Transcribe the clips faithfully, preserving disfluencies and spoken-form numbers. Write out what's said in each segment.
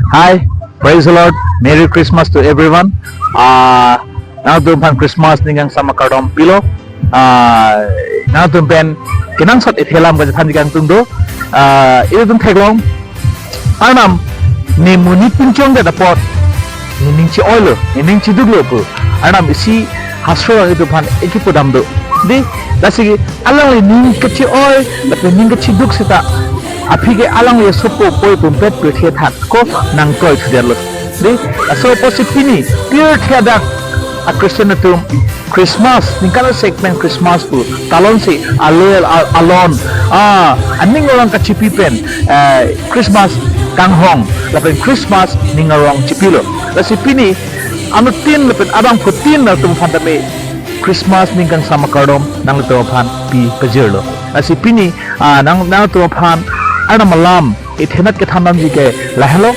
Hi, praise the Lord. Merry Christmas to everyone. Ah, nangtum aphan Christmas ning kangsam akardom pilo. Ah, nangtum pen kenangsot ethe alam kachethan kangtung do. Ah, ilitum theklong. Arnam ne monit pinchongdet apot nening che-oilo, nening cheduklo pu. Arnam isi hastro along itum aphan ekipu dam do. Dei, lasi alangli ning kache-oi, lapen ning kacheduk seta aphi ke alangli asopo poi pumpet pirthe athak ko nangkroi thudetlo. Dei, laso apotsi pini pirthe adak a-Christian atum Christmas, ningkan asek pen Christmas pu talon si alir al-, alon, ah, aning arong kachipi pen, eh, Christmas kanghong, lapen Christmas ning arong chipilo. Lasi pini anuttin lapen abangphutin atum aphan tame Christmas ning kangsam akardom nanglitum aphan pi pajirlo. Lasi pini, ah, nang, nangtum aphan Arnam alam ethenat kethan damji ke lahenlo.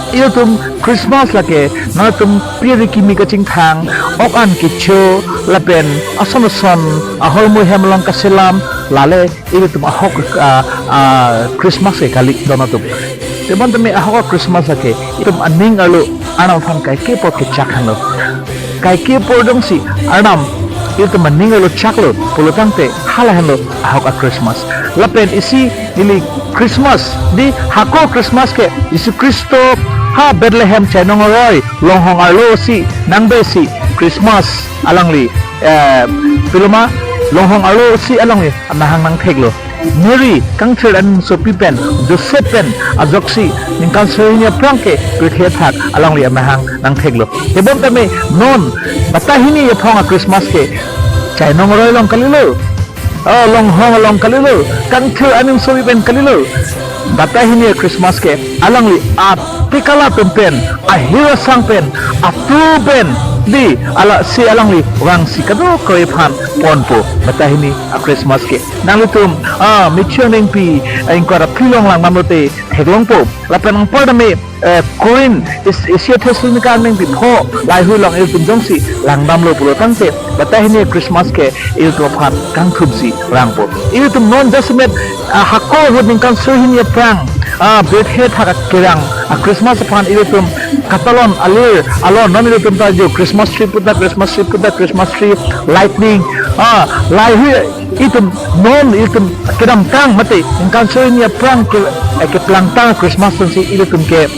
Ilitum Christmas lake nangtum piri kimi kachingthang, ok an kecho, lapen ason ason ahormu hem along kaselam, lale ilitum ahok, ah, ah, Christmas ke kali don atum. Tebon tame ahok a-Christmas lake itum aning arlo Arnam aphan kaike apor kechak henlo. Kaike apor jongsi Arnam ilitum aning arlo chaklo pulo tangte hala henlo ahok a-Christmas. Lapen isi neli Christmas, dei, hako Christmas ke Jisu Khristo ha Bethlehem chainong aroi longhong arlo si nangbe si Christmas alangli, eh, piloma longhong arlo si alangli amahang nangtheklo. Mary kangthir aning sopi pen, Joseph pen ajoksi ningkan suri hini aphrang ke pirthe athak alangli amahang nangtheklo. Tebon tame non batai hini aphong a-Christmas ke chainong aroi along kalilo. Oh, longhong along kalilo, kangthir aning sopi pen kalilo. Batai hini a-Christmas ke alangli atekala atum pen, ahir asang pen, atu pen, dei, lasi alangli vangsi kadokave aphan ponpo. Batai hini a-Christmas ke nanglitum, ah, Matthew aningpi, ah, ingkoi ra phli along langdamlote theklongpo. Lapen anpar tame, eh, Korinth, is-, isi Thessalonika aningpi pho, laheihui along ilitum jongsi langdamlo pulo tangte, batai hini Christmas ke ilitum aphan kangthumsi vangpo. Ilitum non jasemet, ah, hako ahut ningkan suri hini aphrang, ah, pirthe athak kerang a-Christmas aphan ilitum katalon alir alon, non ilitum ta jo Christmas tree puta, Christmas tree puta, Christmas tree lighting, ah, laheihui itum non ilitum kedamtang mate ningkan suri hini aphrang ke, eh, keplangtang Christmas atumsi ilitum ke,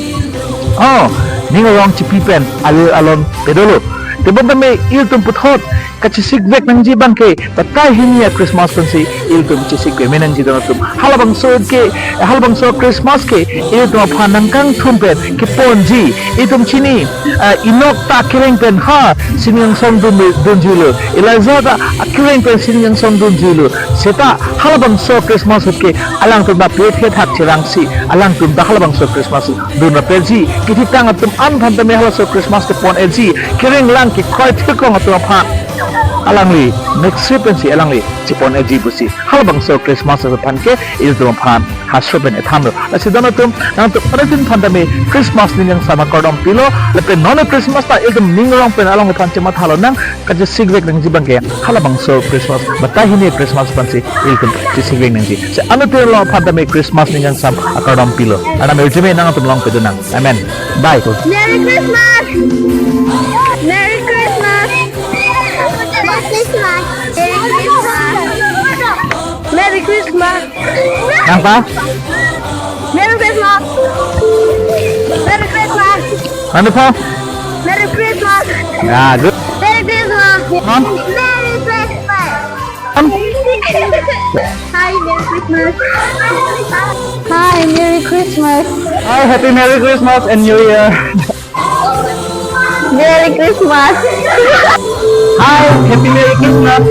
oh, ning arong chipi pen alir alon pedolo. Tebon tame ilitum puthot kachesikvek nangji abang ke batai hini a-Christmas atumsi ilitum chesikvek me nangji don atum. Halabangso ke, halabangso Christmas ke ilitum aphan nangkangthum pen keponji. Itum chini, ah, Enok ta akereng pen ha sining angsong dun, dunjuilo. Elijah ta akereng pen sining angsong dunjuilo. Seta halabangso Christmas ahut ke alangtum ta pirthe athak cherangsi alangtum ta halabangso Christmas dun rapetji. Kethitang atum an aphan tame halaso Christmas kepon-etji. Kereng lang kekroi thirkong atum aphan alangli mekse pensi alangli chepon-etji pusi halabangso Christmas aphan ke ilitum aphan hastro pen ethanlo. Lasi don atum, nangtum arjin aphan tame Christmas ning kangsam akardom pilo, lapen non Christmas ta ilitum ning arong pen along aphan chemathalo nang, kachesikvek nangji abang ke halabangso Christmas, batai hini Christmas aphansi ilitum chesikvek nangji. Si anuttin along aphan tame Christmas ning kangsam akardom pilo. Arnam arjime nangtum along pedonang. Amen. Bye. Merry Christmas! Merry Christmas! Merry Christmas! Merry Christmas! Merry Christmas! Nang pa? Merry Christmas! Merry Christmas! Ano pa? Merry Christmas! Yeah, good. Merry Christmas! Ma'am? Merry Christmas! Ma'am? Hi, Merry Christmas! Hi, Merry Christmas! Hi, Happy Merry Christmas and New Year! Merry Christmas! Hi, Happy Merry Christmas!